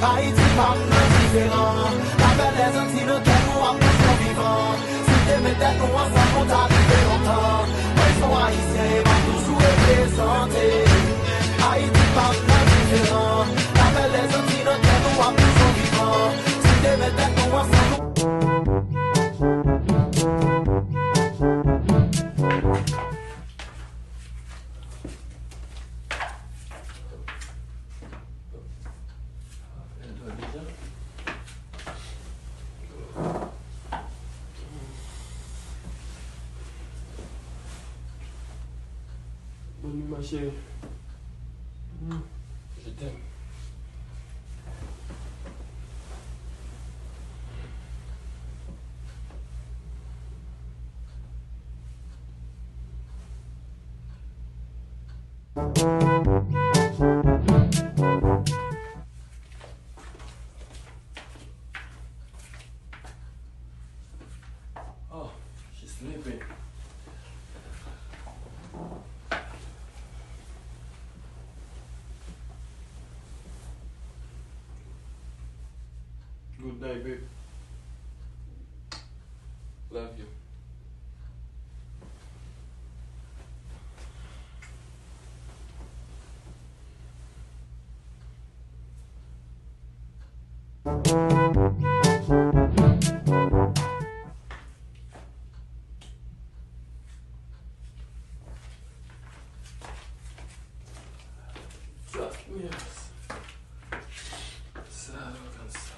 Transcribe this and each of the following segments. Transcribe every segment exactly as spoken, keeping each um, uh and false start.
Ayiti pa m nan diferan. Lapè Lèzanti nan kè nou ap toujou vivan. Si n te met tèt nou ansanm, nou ta rive lontan. Mwen se yon Ayisyen e m ap toujou reprezante. Ayiti pa m nan diferan. Lapè Lèzanti nan kè nou ap toujou vivan. Si n te met tèt nou ansanm, nou Bonne nuit, ma chérie. Hmm. Je t'aime. Oh, she's sleeping. Good night, babe. Love you. Dios mío. Sado cansado.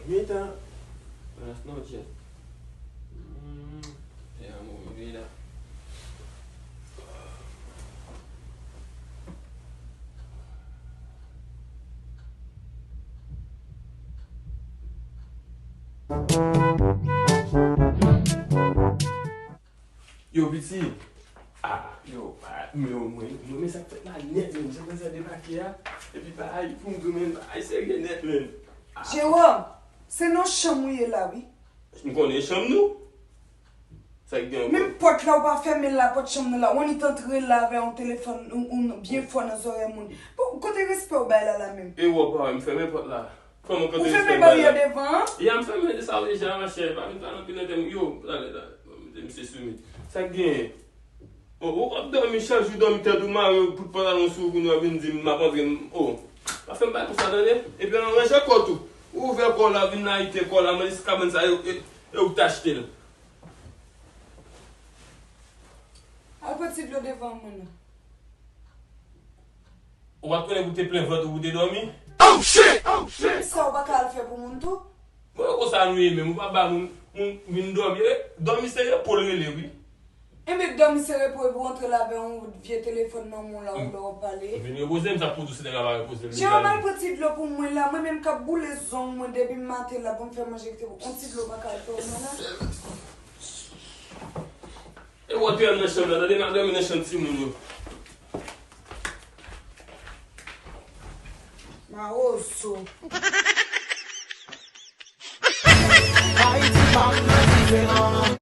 Mita. Buenas noches. Mm, te amo, mi vida. Yo, piti. Ah, yo, ah, men mwen, mwen, men sa k fèt la nèt, menm. Se konsa debake a. Epi bagay, pou m di w, menm, bagay serye nèt, menm. Ah. Jewòm, se nan chanm ou ye la, wi. M konnen chanm nou. Sa k gen ankò? Menm pòt la, ou pa fèmen la, pòt chanm nou la. Ou annik antre la avè yon telefòn, yon, yon byen fò nan zòrèy moun. Bon, kote respè w bay la, la menm? E wè w pa wè m fèmen pòt la? Kòman kote respè bay la? Ou fèmen baryè devan an? Ya, m fèmen de sa deja, machè. Pa vin pale anpil nan tèt mwen. Yo, talè, talè. Bon, mete misye sou mute. Sa k genyen? Oh, ou ap dòmi chak jou, dòmi tèt ou mare, pout pantalon sou ou, kounye a w vin di m m ap antre, m, oh. Pa fè m bagay konsa, tande? Epi al ranje kò w tou. Ou ouvè kò w la, vin ayite kò w la, mande si kabann sa yo, e, e ou k te achte l. Al pran ti dlo devan mwen nan. Ou pa t konnen pou te plen vant ou pou te dòmi? Oh shit! Oh shit! Menm sa ou pa ka al fè pou moun tou? Bon, e konsa nou ye menm, ou pa ba moun, moun vin dòmi. E, dòmi se repo l rele, wi. Enben, dòmi se repo epi w antre la avè yon vye telefòn nan men w la, ou lè w ap pale. Vin repoze m, sa k pou tou si nèg la pa repoze l. Jewòm, al pran ti dlo pou mwen la, mwen menm k ap boule zong mwen depi maten la pou m fè manje kite pou yon ti dlo pa ka al fè w mwen la. E wè w te nan chanm la, tande m ap dòmi nan chanm timoun yo. Mawozo. Ayiti pa m nan diferan.